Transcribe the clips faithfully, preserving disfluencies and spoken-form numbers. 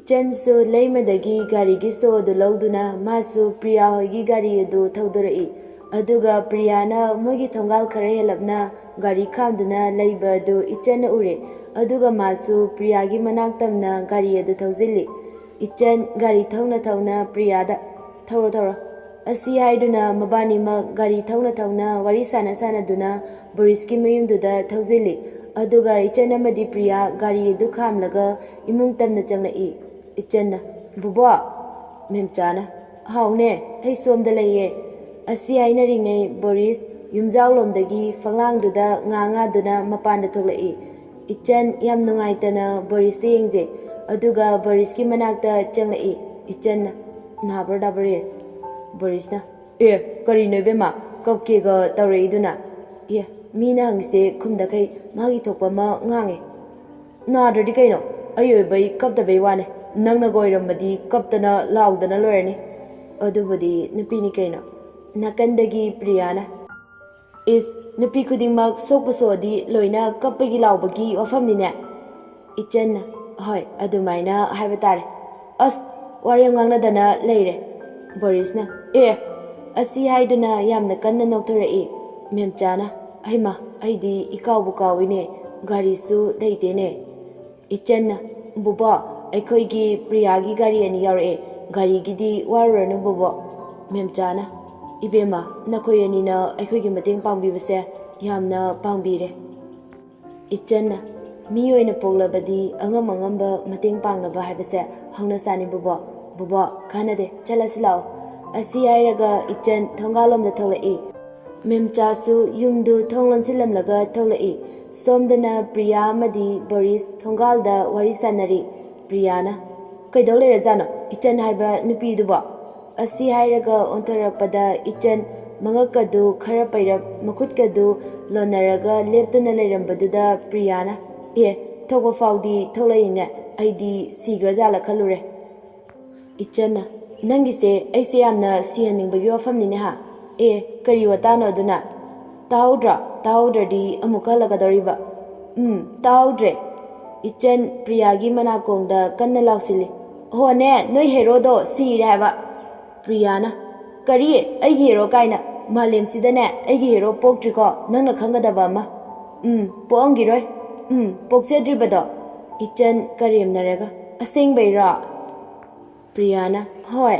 ꯏꯆꯟꯁꯨ ꯂꯩꯃꯗꯒꯤ ꯒꯥꯔꯤꯒꯤ ꯁꯣ ꯑꯗꯨ ꯂꯧꯗꯨꯅ ꯃꯥꯁꯨ ꯄ꯭ꯔꯤꯌꯥ ꯍꯣꯏꯒꯤ ꯒꯥꯔꯤ ꯑꯗꯨ ꯊꯧꯗꯣꯔꯛꯏ꯫ ꯑꯗꯨꯒ ꯄ꯭ꯔꯤꯌꯥꯅ ꯃꯣꯏꯒꯤ ꯊꯣꯡꯒꯥꯜ ꯈꯔ ꯍꯦꯜꯂꯞꯅ ꯒꯥꯔꯤ ꯈꯥꯝꯗꯨꯅ ꯂꯩꯕ ꯑꯗꯨ ꯏꯆꯟꯅ ꯎꯔꯦ꯫ ꯑꯗꯨꯒ ꯃꯥꯁꯨ ꯄ꯭ꯔꯤꯌꯥꯒꯤ ꯃꯅꯥꯛ ꯇꯝꯅ ꯒꯥꯔꯤ ꯑꯗꯨ ꯊꯧꯖꯤꯜꯂꯤ꯫ ꯏꯆꯟ ꯒꯥꯔꯤ ꯊꯧꯅ ꯊꯧꯅ ꯄ꯭ꯔꯤꯌꯥꯗ, "ꯊꯧꯔꯣ, ꯊꯧꯔꯣ," ꯑꯁꯤ ꯍꯥꯏꯗꯨꯅ ꯃꯕꯥꯅꯤꯃꯛ ꯒꯥꯔꯤ ꯊꯧꯅ ꯊꯧꯅ ꯋꯥꯔꯤ ꯁꯥꯟꯅ ꯁꯥꯟꯅꯗꯨꯅ ꯕꯣꯔꯤꯁꯀꯤ ꯃꯌꯨꯝꯗꯨꯗ ꯊꯧꯖꯤꯜꯂꯤ꯫ ꯑꯗꯨꯒ ꯏꯆꯟ ꯑꯃꯗꯤ ꯄ꯭ꯔꯤꯌꯥ ꯒꯥꯔꯤ ꯑꯗꯨ ꯈꯥꯝꯂꯒ ꯏꯃꯨꯡ ꯇꯝꯅ ꯆꯪꯂꯛꯏ꯫ ꯏꯆꯟꯅ, "ꯕꯨꯕꯣꯛ!" ꯃꯦꯝꯆꯥꯅ, "ꯍꯥꯎꯅꯦ, ꯑꯩ ꯁꯣꯝꯗ ꯂꯩꯌꯦ," ꯑꯁꯤ ꯍꯥꯏꯅꯔꯤꯉꯩ ꯕꯣꯔꯤꯁ ꯌꯨꯝꯖꯥꯎꯂꯣꯝꯗꯒꯤ ꯐꯛꯂꯥꯡꯗꯨꯗ ꯉꯥ ꯉꯥꯗꯨꯅ ꯃꯄꯥꯟꯗ ꯊꯣꯛꯂꯛꯏ꯫ ꯏꯆꯟ ꯌꯥꯝ ꯅꯨꯡꯉꯥꯏꯇꯅ ꯕꯣꯔꯤꯁꯇ ꯌꯦꯡꯖꯩ꯫ ꯑꯗꯨꯒ ꯕꯣꯔꯤꯁꯀꯤ ꯃꯅꯥꯛꯇ ꯆꯪꯂꯛꯏ꯫ ꯏꯆꯟꯅ, "ꯅꯥꯕ꯭ꯔꯣ ꯗꯥ ꯕꯣꯔꯤꯁ?" ꯕꯣꯔꯤꯁꯅ, "ꯑꯦ, ꯀꯔꯤꯅꯣ ꯏꯕꯦꯝꯃ, ꯀꯞꯀꯦꯒ ꯇꯧꯔꯛꯏꯗꯨꯅ?" "ꯑꯦ, ꯃꯤꯅ ꯍꯪꯉꯤꯁꯦ ꯈꯨꯝꯗꯈꯩ ꯃꯥꯒꯤ ꯊꯣꯛꯄ ꯑꯃ ꯉꯥꯡꯉꯦ꯫ ꯅꯥꯗ꯭ꯔꯗꯤ ꯀꯩꯅꯣ? ꯑꯩ ꯑꯣꯏꯕꯩ ꯀꯞꯇꯕꯩ ꯋꯥꯅꯦ꯫ ꯅꯪꯅꯒ ꯑꯣꯏꯔꯝꯃꯗꯤ ꯀꯞꯇꯅ ꯂꯥꯎꯗꯅ ꯂꯣꯏꯔꯅꯤ꯫ ꯑꯗꯨꯕꯨꯗꯤ ꯅꯨꯄꯤꯅꯤ ꯀꯩꯅꯣ꯫" ꯅꯥꯀꯟꯗꯒꯤ ꯄ꯭ꯔꯤꯌꯥꯅ, "ꯏꯁ, ꯅꯨꯄꯤ ꯈꯨꯗꯤꯡꯃꯛ ꯁꯣꯛꯄ ꯁꯣꯛꯑꯗꯤ ꯂꯣꯏꯅ ꯀꯞꯄꯒꯤ ꯂꯥꯎꯕꯒꯤ ꯋꯥꯐꯝꯅꯤꯅꯦ?" ꯏꯆꯟꯅ, "ꯍꯣꯏ, ꯑꯗꯨꯃꯥꯏꯅ ꯍꯥꯏꯕ ꯇꯥꯔꯦ꯫ ꯑꯁ, ꯋꯥꯔꯤ ꯑꯃ ꯉꯥꯡꯅꯗꯅ ꯂꯩꯔꯦ꯫" ꯕꯣꯔꯤꯁꯅ, "ꯑꯦ!" ꯑꯁꯤ ꯍꯥꯏꯗꯨꯅ ꯌꯥꯝꯅ ꯀꯟꯅ ꯅꯣꯛꯊꯣꯔꯛꯏ꯫ ꯃꯦꯝꯆꯥꯅ, "ꯍꯩꯃꯥ, ꯑꯩꯗꯤ ꯏꯀꯥꯎꯕꯨ ꯀꯥꯎꯏꯅꯦ, ꯒꯥꯔꯤꯁꯨ ꯂꯩꯇꯦꯅꯦ꯫" ꯏꯆꯟꯅ, "ꯕꯨꯕꯣꯛ, ꯑꯩꯈꯣꯏꯒꯤ ꯄ꯭ꯔꯤꯌꯥꯒꯤ ꯒꯥꯔꯤ ꯑꯅꯤ ꯌꯥꯎꯔꯛꯑꯦ, ꯒꯥꯔꯤꯒꯤꯗꯤ ꯋꯥꯔꯨꯔꯅꯨ ꯕꯨꯕꯣꯛ꯫" ꯃꯦꯝꯆꯥꯅ, "ꯏꯕꯦꯝꯃ, ꯅꯈꯣꯏ ꯑꯅꯤꯅ ꯑꯩꯈꯣꯏꯒꯤ ꯃꯇꯦꯡ ꯄꯥꯡꯕꯤꯕꯁꯦ ꯌꯥꯝꯅ ꯄꯥꯡꯕꯤꯔꯦ꯫" ꯏꯆꯟꯅ, "ꯃꯤ ꯑꯣꯏꯅ ꯄꯣꯛꯂꯕꯗꯤ ꯑꯉꯝ ꯑꯉꯝꯕ ꯃꯇꯦꯡ ꯄꯥꯡꯅꯕ ꯍꯥꯏꯕꯁꯦ ꯍꯧꯅꯁꯥꯅꯤ ꯕꯨꯕꯣꯛ꯫ ꯕꯨꯕꯣꯛ, ꯀꯥꯟꯅꯗꯦ, ꯆꯠꯂꯁꯤ ꯂꯥꯛꯑꯣ꯫" ꯑꯁꯤ ꯍꯥꯏꯔꯒ ꯏꯆꯟ ꯊꯣꯡꯒꯥꯜꯂꯣꯝꯗ ꯊꯣꯛꯂꯛꯏ꯫ ꯃꯦꯝꯆꯥꯁꯨ ꯌꯨꯝꯗꯨ ꯊꯣꯡ ꯂꯣꯟꯁꯤꯜꯂꯝꯂꯒ ꯊꯣꯛꯂꯛꯏ꯫ ꯁꯣꯝꯗꯅ ꯄ꯭ꯔꯤꯌꯥ ꯑꯃꯗꯤ ꯕꯣꯔꯤꯁ ꯊꯣꯡꯒꯥꯜꯗ ꯋꯥꯔꯤ ꯁꯥꯟꯅꯔꯤ꯫ ꯄ꯭ꯔꯤꯌꯥꯅ, "ꯀꯩꯗꯧ ꯂꯩꯔꯖꯥꯠꯅꯣ ꯏꯆꯟ ꯍꯥꯏꯕ ꯅꯨꯄꯤꯗꯨꯕꯣ?" ꯑꯁꯤ ꯍꯥꯏꯔꯒ ꯑꯣꯟꯊꯣꯔꯛꯄꯗ ꯏꯆꯟ ꯃꯉꯛꯀꯗꯨ ꯈꯔ ꯄꯩꯔꯞ, ꯃꯈꯨꯠꯀꯗꯨ ꯂꯣꯟꯅꯔꯒ ꯂꯦꯞꯇꯨꯅ ꯂꯩꯔꯝꯕꯗꯨꯗ ꯄ꯭ꯔꯤꯌꯥꯅ, "ꯑꯦ, ꯊꯣꯛꯄ ꯐꯥꯎꯗꯤ ꯊꯣꯛꯂꯛꯏꯅꯦ, ꯑꯩꯗꯤ ꯁꯤꯈ꯭ꯔꯖꯥꯠꯂ ꯈꯜꯂꯨꯔꯦ꯫" ꯏꯆꯟꯅ, "ꯅꯪꯒꯤꯁꯦ ꯑꯩꯁꯦ ꯌꯥꯝꯅ ꯁꯤꯍꯟꯅꯤꯡꯕꯒꯤ ꯋꯥꯐꯝꯅꯤꯅꯦ ꯍꯥ? ꯑꯦ, ꯀꯔꯤ ꯋꯥꯇꯥꯅꯣ ꯑꯗꯨꯅ? ꯇꯥꯍꯧꯗ꯭ꯔꯣ? ꯇꯥꯍꯧꯗ꯭ꯔꯗꯤ ꯑꯃꯨꯛꯀ ꯍꯜꯂꯛꯀꯗꯧꯔꯤꯕ꯫ ꯎꯝ, ꯇꯥꯍꯧꯗ꯭ꯔꯦ꯫" ꯏꯆꯟ ꯄ꯭ꯔꯤꯌꯥꯒꯤ ꯃꯅꯥꯀꯣꯡꯗ ꯀꯟꯅ ꯂꯥꯎꯁꯤꯜꯂꯤ꯫ ꯍꯣꯅꯦ, ꯅꯣꯏ ꯍꯦꯔꯣꯗꯣ ꯁꯤꯔꯦ ꯍꯥꯏꯕ꯫ ꯄ꯭ꯔꯤꯌꯥꯅ, "ꯀꯔꯤ? ꯑꯩꯒꯤ ꯍꯦꯔꯣ ꯀꯥꯏꯅ? ꯃꯥꯂꯦꯝꯁꯤꯗꯅꯦ ꯑꯩꯒꯤ ꯍꯦꯔꯣ ꯄꯣꯛꯇ꯭ꯔꯤꯀꯣ, ꯅꯪꯅ ꯈꯪꯒꯗꯕ ꯑꯃ꯫ ꯎꯝ, ꯄꯣꯛꯑꯝꯈꯤꯔꯣꯏ꯫ ꯎꯝ, ꯄꯣꯛꯆꯗ꯭ꯔꯤꯕꯗꯣ?" ꯏꯆꯟ ꯀꯔꯦꯝꯅꯔꯒ, "ꯑꯁꯦꯡꯕꯩꯔꯣ?" ꯄ꯭ꯔꯤꯌꯥꯅ, "ꯍꯣꯏ꯫"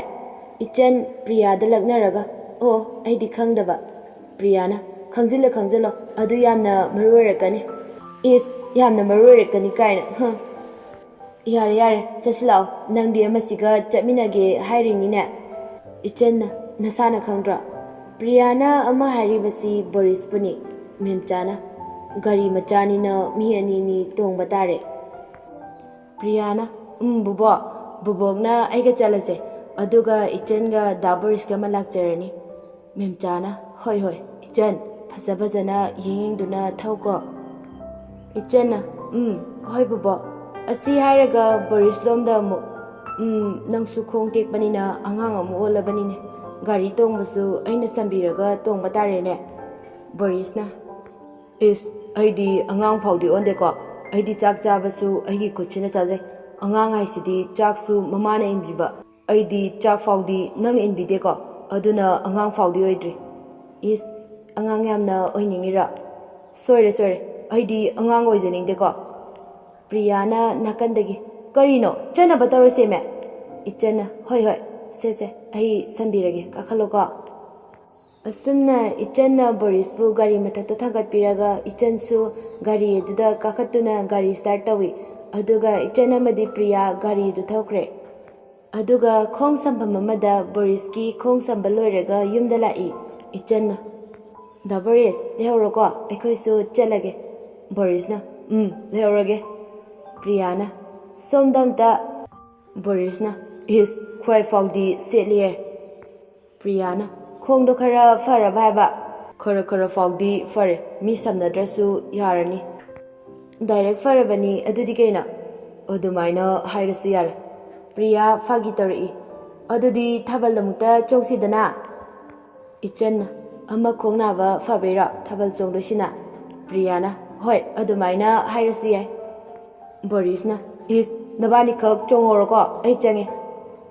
ꯏꯆꯟ ꯄ꯭ꯔꯤꯌꯥꯗ ꯂꯛꯅꯔꯒ, "ꯑꯣ, ꯑꯩꯗꯤ ꯈꯪꯗꯕ꯫" ꯄ꯭ꯔꯤꯌꯥꯅ, "ꯈꯪꯖꯤꯜꯂꯣ, ꯈꯪꯖꯤꯜꯂꯣ, ꯑꯗꯨ ꯌꯥꯝꯅ ꯃꯔꯨ ꯑꯣꯏꯔꯛꯀꯅꯤ꯫" "ꯏꯁ, ꯌꯥꯝꯅ ꯃꯔꯨ ꯑꯣꯏꯔꯛꯀꯅꯤ ꯀꯥꯏꯅ, ꯍ꯫ ꯌꯥꯔꯦ, ꯌꯥꯔꯦ, ꯆꯠꯁꯤꯜꯂꯛꯑꯣ, ꯅꯪꯗꯤ ꯑꯃꯁꯤꯒ ꯆꯠꯃꯤꯟꯅꯒꯦ ꯍꯥꯏꯔꯤꯅꯤꯅꯦ꯫" ꯏꯆꯟꯅ, "ꯅꯁꯥꯅ ꯈꯪꯗ꯭ꯔꯣ? ꯄ꯭ꯔꯤꯌꯥꯅ ꯑꯃ ꯍꯥꯏꯔꯤꯕꯁꯤ ꯕꯣꯔꯤꯁꯄꯨꯅꯤ꯫" ꯃꯦꯝꯆꯥꯅ, "ꯒꯥꯔꯤ ꯃꯆꯥꯅꯤꯅ ꯃꯤ ꯑꯅꯤꯅꯤ ꯇꯣꯡꯕ ꯇꯥꯔꯦ꯫" ꯄ꯭ꯔꯤꯌꯥꯅ, "ꯎꯝ, ꯕꯨꯕꯣꯛ, ꯕꯨꯕꯣꯛꯅ ꯑꯩꯒ ꯆꯠꯂꯁꯦ, ꯑꯗꯨꯒ ꯏꯆꯟꯒ ꯗꯥ ꯕꯣꯔꯤꯁꯀ ꯑꯃ ꯂꯥꯛꯆꯔꯅꯤ꯫" ꯃꯦꯝꯆꯥꯅ, "ꯍꯣꯏ, ꯍꯣꯏ, ꯏꯆꯟ, ꯐꯖ ꯐꯖꯅ ꯌꯦꯡ ꯌꯦꯡꯗꯨꯅ ꯊꯧꯀꯣ꯫" ꯏꯆꯟꯅ, "ꯎꯝ, ꯍꯣꯏ ꯕꯨꯕꯣꯛ꯫ ꯑꯁꯤ ꯍꯥꯏꯔꯒ ꯕꯣꯔꯤꯁ ꯂꯣꯝꯗ ꯑꯃꯨꯛ, ꯎꯝ, ꯅꯪꯁꯨ ꯈꯣꯡ ꯇꯦꯛꯄꯅꯤꯅ ꯑꯉꯥꯡ ꯑꯃꯨꯛ ꯑꯣꯜꯂꯕꯅꯤꯅꯦ꯫ ꯒꯥꯔꯤ ꯇꯣꯡꯕꯁꯨ ꯑꯩꯅ ꯁꯝꯕꯤꯔꯒ ꯇꯣꯡꯕ ꯇꯥꯔꯦꯅꯦ꯫" ꯕꯣꯔꯤꯁꯅ, "ꯏꯁ, ꯑꯩꯗꯤ ꯑꯉꯥꯡ ꯐꯥꯎꯗꯤ ꯑꯣꯟꯗꯦꯀꯣ꯫ ꯑꯩꯗꯤ ꯆꯥꯛ ꯆꯥꯕꯁꯨ ꯑꯩꯒꯤ ꯈꯨꯠꯁꯤꯅ ꯆꯥꯖꯩ꯫ ꯑꯉꯥꯡ ꯍꯥꯏꯁꯤꯗꯤ ꯆꯥꯛꯁꯨ ꯃꯃꯥꯅ ꯏꯟꯕꯤꯕ꯫ ꯑꯩꯗꯤ ꯆꯥꯛ ꯐꯥꯎꯗꯤ ꯅꯪꯅ ꯏꯟꯕꯤꯗꯦꯀꯣ꯫ ꯑꯗꯨꯅ ꯑꯉꯥꯡ ꯐꯥꯎꯗꯤ ꯑꯣꯏꯗ꯭ꯔꯤ꯫" "ꯏꯁ, ꯑꯉꯥꯡ ꯌꯥꯝꯅ ꯑꯣꯏꯅꯤꯡꯉꯤꯔꯣ? ꯁꯣꯏꯔꯦ, ꯁꯣꯏꯔꯦ꯫ ꯑꯩꯗꯤ ꯑꯉꯥꯡ ꯑꯣꯏꯖꯅꯤꯡꯗꯦꯀꯣ꯫" ꯄ꯭ꯔꯤꯌꯥꯅ ꯅꯥꯀꯟꯗꯒꯤ, "ꯀꯔꯤꯅꯣ? ꯆꯠꯅꯕ ꯇꯧꯔꯁꯦꯃꯦ꯫" ꯏꯆꯟꯅ, "ꯍꯣꯏ, ꯍꯣꯏ, ꯁꯦ, ꯁꯦ, ꯑꯩ ꯁꯝꯕꯤꯔꯒꯦ, ꯀꯥꯈꯠꯂꯣꯀꯣ꯫" ꯑꯁꯨꯝꯅ ꯏꯆꯟꯅ ꯕꯣꯔꯤꯁꯄꯨ ꯒꯥꯔꯤ ꯃꯊꯛꯇ ꯊꯥꯡꯒꯠꯄꯤꯔꯒ ꯏꯆꯟꯁꯨ ꯒꯥꯔꯤ ꯑꯗꯨꯗ ꯀꯥꯈꯠꯇꯨꯅ ꯒꯥꯔꯤ ꯁ꯭ꯇꯥꯔꯠ ꯇꯧꯏ꯫ ꯑꯗꯨꯒ ꯏꯆꯟ ꯑꯃꯗꯤ ꯄ꯭ꯔꯤꯌꯥ ꯒꯥꯔꯤ ꯑꯗꯨ ꯊꯧꯈ꯭ꯔꯦ꯫ ꯑꯗꯨꯒ ꯈꯣꯡ ꯁꯝꯐꯝ ꯑꯃꯗ ꯕꯣꯔꯤꯁꯀꯤ ꯈꯣꯡ ꯁꯝꯕ ꯂꯣꯏꯔꯒ ꯌꯨꯝꯗ ꯂꯥꯛꯏ꯫ ꯏꯆꯟꯅ, "ꯗꯥ ꯕꯣꯔꯤꯁ, ꯂꯩꯍꯧꯔꯣꯀꯣ, ꯑꯩꯈꯣꯏꯁꯨ ꯆꯠꯂꯒꯦ꯫" ꯕꯣꯔꯤꯁꯅ, "ꯎꯝ, ꯂꯩꯍꯧꯔꯒꯦ꯫" ꯄ꯭ꯔꯤꯌꯥꯅ, "ꯁꯣꯝꯗ ꯑꯝꯇ꯫" ꯕꯣꯔꯤꯁꯅ, "ꯏꯁ, ꯈ꯭ꯋꯥꯏ ꯐꯥꯎꯗꯤ ꯁꯦꯠꯂꯤꯍꯦ꯫" ꯄ꯭ꯔꯤꯌꯥꯅ, "ꯈꯣꯡꯗꯣ ꯈꯔ ꯐꯔꯕ ꯍꯥꯏꯕ?" "ꯈꯔ ꯈꯔ ꯐꯥꯎꯗꯤ ꯐꯔꯦ, ꯃꯤ ꯁꯝꯅꯗ꯭ꯔꯁꯨ ꯌꯥꯔꯅꯤ꯫" "ꯗꯥꯏꯔꯦꯛ ꯐꯔꯕꯅꯤ, ꯑꯗꯨꯗꯤ ꯀꯩꯅꯣ?" "ꯑꯗꯨꯃꯥꯏꯅ ꯍꯥꯏꯔꯁꯨ ꯌꯥꯔꯦ꯫" ꯄ꯭ꯔꯤꯌꯥ ꯐꯥꯒꯤ ꯇꯧꯔꯛꯏ꯫ "ꯑꯗꯨꯗꯤ ꯊꯥꯕꯜ ꯑꯃꯨꯛꯇ ꯆꯣꯡꯁꯤꯗꯅ?" ꯏꯆꯟꯅ, "ꯑꯃ ꯈꯣꯡ ꯅꯥꯕ ꯐꯕꯩꯔꯣ ꯊꯥꯕꯜ ꯆꯣꯡꯗꯣꯏꯁꯤꯅ?" ꯄ꯭ꯔꯤꯌꯥꯅ, "ꯍꯣꯏ, ꯑꯗꯨꯃꯥꯏꯅ ꯍꯥꯏꯔꯁꯨ ꯌꯥꯏ꯫" ꯕꯣꯔꯤꯁꯅ, "ꯏꯁ, "ꯅꯕꯥꯅꯤꯈꯛ ꯆꯣꯡꯍꯧꯔꯣꯀꯣ, ꯑꯩ ꯆꯪꯉꯦ꯫"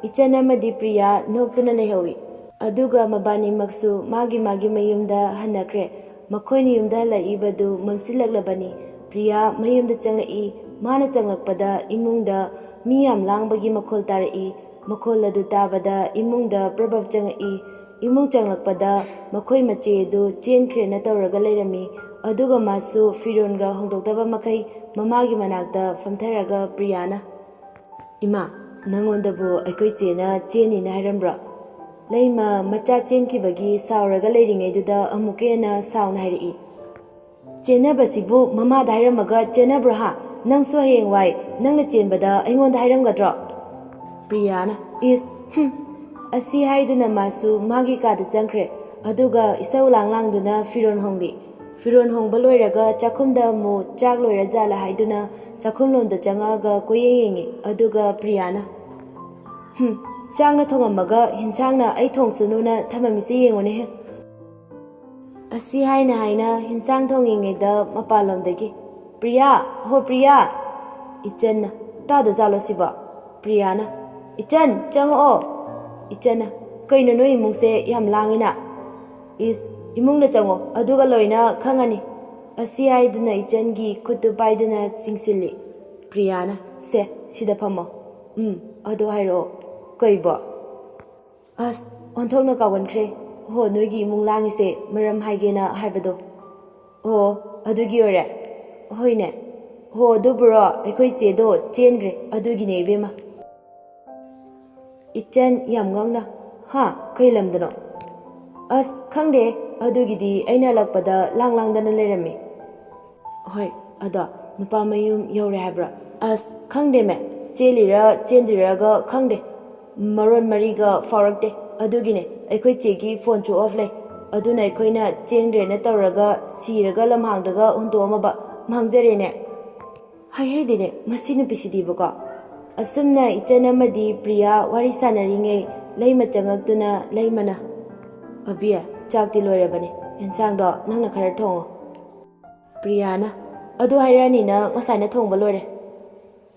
ꯏꯆꯟ ꯑꯃꯗꯤ ꯄ꯭ꯔꯤꯌꯥ ꯅꯣꯛꯇꯨꯅ ꯂꯩꯍꯧꯏ꯫ ꯑꯗꯨꯒ ꯃꯕꯥꯅꯤꯃꯛꯁꯨ ꯃꯥꯒꯤ ꯃꯥꯒꯤ ꯃꯌꯨꯝꯗ ꯍꯟꯅꯈ꯭ꯔꯦ꯫ ꯃꯈꯣꯏꯅ ꯌꯨꯝꯗ ꯍꯜꯂꯛꯏꯕꯗꯨ ꯃꯝꯁꯤꯜꯂꯛꯂꯕꯅꯤ꯫ ꯄ꯭ꯔꯤꯌꯥ ꯃꯌꯨꯝꯗ ꯆꯪꯂꯛꯏ꯫ ꯃꯥꯅ ꯆꯪꯂꯛꯄꯗ ꯏꯃꯨꯡꯗ ꯃꯤ ꯌꯥꯝ ꯂꯥꯡꯕꯒꯤ ꯃꯈꯣꯜ ꯇꯥꯔꯛꯏ꯫ ꯃꯈꯣꯜ ꯑꯗꯨ ꯇꯥꯕꯗ ꯏꯃꯨꯡꯗ ꯄ꯭ꯔꯚꯞ ꯆꯪꯉꯛꯏ꯫ ꯏꯃꯨꯡ ꯆꯪꯂꯛꯄꯗ ꯃꯈꯣꯏ ꯃꯆꯦ ꯑꯗꯨ ꯆꯦꯟꯈ꯭ꯔꯦꯅ ꯇꯧꯔꯒ ꯂꯩꯔꯝꯃꯤ꯫ ꯑꯗꯨꯒ ꯃꯥꯁꯨ ꯐꯤꯔꯣꯟꯒ ꯍꯣꯡꯗꯣꯛꯇꯕ ꯃꯈꯩ ꯃꯃꯥꯒꯤ ꯃꯅꯥꯛꯇ ꯐꯝꯊꯔꯒ ꯄ꯭ꯔꯤꯌꯥꯅ, "ꯏꯃꯥ, ꯅꯪꯉꯣꯟꯗꯕꯨ ꯑꯩꯈꯣꯏ ꯆꯦꯅ ꯆꯦꯟꯅꯤꯅ ꯍꯥꯏꯔꯝꯕ꯭ꯔꯣ?" ꯂꯩꯃ ꯃꯆꯥ ꯆꯦꯟꯈꯤꯕꯒꯤ ꯁꯥꯎꯔꯒ ꯂꯩꯔꯤꯉꯩꯗꯨꯗ ꯑꯃꯨꯛꯀ ꯍꯦꯟꯅ ꯁꯥꯎꯅ ꯍꯥꯏꯔꯛꯏ꯫ "ꯆꯦꯟꯅꯕꯁꯤꯕꯨ ꯃꯃꯥꯗ ꯍꯥꯏꯔꯝꯃꯒ ꯆꯦꯟꯅꯕ꯭ꯔꯣ ꯍꯥ? ꯅꯪꯁꯨ ꯍꯌꯦꯡꯋꯥꯏ ꯅꯪꯅ ꯆꯦꯟꯕꯗ ꯑꯩꯉꯣꯟꯗ ꯍꯥꯏꯔꯝꯒꯗ꯭ꯔꯣ?" ꯄ꯭ꯔꯤꯌꯥꯅ, "ꯏꯁ, ꯍꯨꯝ꯫" ꯑꯁꯤ ꯍꯥꯏꯗꯨꯅ ꯃꯥꯁꯨ ꯃꯥꯒꯤ ꯀꯥꯗ ꯆꯪꯈ꯭ꯔꯦ꯫ ꯑꯗꯨꯒ ꯏꯁꯧ ꯂꯥꯡ ꯂꯥꯡꯗꯨꯅ ꯐꯤꯔꯣꯜ ꯍꯣꯡꯂꯤ꯫ ꯐꯤꯔꯣꯜ ꯍꯣꯡꯕ ꯂꯣꯏꯔꯒ ꯆꯥꯛꯈꯨꯝꯗ ꯑꯃꯨꯛ ꯆꯥꯛ ꯂꯣꯏꯔ ꯖꯥꯠꯂ ꯍꯥꯏꯗꯨꯅ ꯆꯥꯛꯈꯨꯝꯂꯣꯝꯗ ꯆꯪꯉꯛꯑꯒ ꯀꯣꯏꯌꯦꯡ ꯌꯦꯡꯉꯤ꯫ ꯑꯗꯨꯒ ꯄ꯭ꯔꯤꯌꯥꯅ, "ꯍꯨꯝ, ꯆꯥꯛꯅ ꯊꯣꯡꯉꯝꯃꯒ ꯍꯤꯟꯁꯥꯡꯅ ꯑꯩ ꯊꯣꯡꯁꯅꯨꯅ ꯊꯝꯃꯝꯃꯤꯁꯦ ꯌꯦꯡꯉꯨꯅꯦꯍꯦ꯫" ꯑꯁꯤ ꯍꯥꯏꯅ ꯍꯥꯏꯅ ꯍꯤꯟꯁꯥꯡ ꯊꯣꯡꯉꯤꯉꯩꯗ ꯃꯄꯥꯟꯂꯣꯝꯗꯒꯤ, "ꯄ꯭ꯔꯤꯌꯥ, ꯍꯣ ꯄ꯭ꯔꯤꯌꯥ!" ꯏꯆꯟꯅ, "ꯇꯥꯗꯖꯥꯠꯂꯣ ꯁꯤꯕꯣ?" ꯄ꯭ꯔꯤꯌꯥꯅ, "ꯏꯆꯟ, ꯆꯪꯉꯛꯑꯣ!" ꯏꯆꯟꯅ, "ꯀꯩꯅꯣ ꯅꯣꯏ ꯏꯃꯨꯡꯁꯦ ꯌꯥꯝ ꯂꯥꯡꯉꯤꯅ?" "ꯏꯁ, ꯏꯃꯨꯡꯗ ꯆꯪꯉꯣ, ꯑꯗꯨꯒ ꯂꯣꯏꯅ ꯈꯪꯉꯅꯤ꯫" ꯑꯁꯤ ꯍꯥꯏꯗꯨꯅ ꯏꯆꯟꯒꯤ ꯈꯨꯠꯇꯨ ꯄꯥꯏꯗꯨꯅ ꯆꯤꯡꯁꯤꯜꯂꯤ꯫ ꯄ꯭ꯔꯤꯌꯥꯅ, "ꯁꯦ, ꯁꯤꯗ ꯐꯝꯃꯣ꯫ ꯎꯝ, ꯑꯗꯣ ꯍꯥꯏꯔꯛꯑꯣ, ꯀꯩꯕꯣ?" "ꯑꯁ, ꯑꯣꯟꯊꯣꯛꯅ ꯀꯥꯎꯒꯟꯈ꯭ꯔꯦ꯫ ꯍꯣ, ꯅꯣꯏꯒꯤ ꯏꯃꯨꯡ ꯂꯥꯡꯉꯤꯁꯦ ꯃꯔꯝ ꯍꯥꯏꯒꯦꯅ ꯍꯥꯏꯕꯗꯣ꯫ ꯑꯣ, ꯑꯗꯨꯒꯤ ꯑꯣꯏꯔꯦ꯫ ꯍꯣꯏꯅꯦ꯫ ꯍꯣ, ꯑꯗꯨꯕꯨꯔꯣ, ꯑꯩꯈꯣꯏ ꯆꯦꯗꯣ ꯆꯦꯟꯈ꯭ꯔꯦ, ꯑꯗꯨꯒꯤꯅꯦ ꯏꯕꯦꯝꯃ꯫" ꯏꯆꯟ ꯌꯥꯝ ꯉꯛꯅ, "ꯍꯥ, ꯀꯩ ꯂꯝꯗꯅꯣ?" "ꯑꯁ, ꯈꯪꯗꯦ, ꯑꯗꯨꯒꯤꯗꯤ ꯑꯩꯅ ꯍꯜꯂꯛꯄꯗ ꯂꯥꯡ ꯂꯥꯡꯗꯅ ꯂꯩꯔꯝꯃꯤ꯫" "ꯍꯣꯏ, ꯑꯗꯣ ꯅꯨꯄꯥ ꯃꯌꯨꯝ ꯌꯧꯔꯦ ꯍꯥꯏꯕ꯭ꯔꯣ?" "ꯑꯁ, ꯈꯪꯗꯦꯃꯦ, ꯆꯦꯜꯂꯤꯔ ꯆꯦꯟꯗ꯭ꯔꯤꯔꯒ ꯈꯪꯗꯦ, ꯃꯔꯣꯟ ꯃꯔꯤꯒ ꯐꯥꯎꯔꯛꯇꯦ꯫ ꯑꯗꯨꯒꯤꯅꯦ ꯑꯩꯈꯣꯏ ꯆꯦꯒꯤ ꯐꯣꯟꯁꯨ ꯑꯣꯐ ꯂꯩ꯫ ꯑꯗꯨꯅ ꯑꯩꯈꯣꯏꯅ ꯆꯦꯟꯈ꯭ꯔꯦꯅ ꯇꯧꯔꯒ ꯁꯤꯔꯒ ꯂꯝꯍꯥꯡꯗꯒ ꯍꯨꯟꯇꯣꯛꯑꯝꯃꯕ꯫ ꯃꯥꯡꯖꯔꯦꯅꯦ꯫ ꯍꯥꯏꯍꯩꯗꯦꯅꯦ ꯃꯁꯤ ꯅꯨꯄꯤꯁꯤꯗꯤꯕꯀꯣ꯫" ꯑꯁꯨꯝꯅ ꯏꯆꯟ ꯑꯃꯗꯤ ꯄ꯭ꯔꯤꯌꯥ ꯋꯥꯔꯤ ꯁꯥꯟꯅꯔꯤꯉꯩ ꯂꯩꯃ ꯆꯪꯉꯛꯇꯨꯅ ꯂꯩꯃꯅ, "ꯑꯕꯤ, ꯆꯥꯛꯇꯤ ꯂꯣꯏꯔꯕꯅꯦ, ꯑꯦꯟꯁꯥꯡꯗꯣ ꯅꯪꯅ ꯈꯔ ꯊꯣꯡꯉꯣ꯫" ꯄ꯭ꯔꯤꯌꯥꯅ, "ꯑꯗꯨ ꯍꯥꯏꯔꯛꯑꯅꯤꯅ ꯉꯁꯥꯏꯅ ꯊꯣꯡꯕ ꯂꯣꯏꯔꯦ꯫"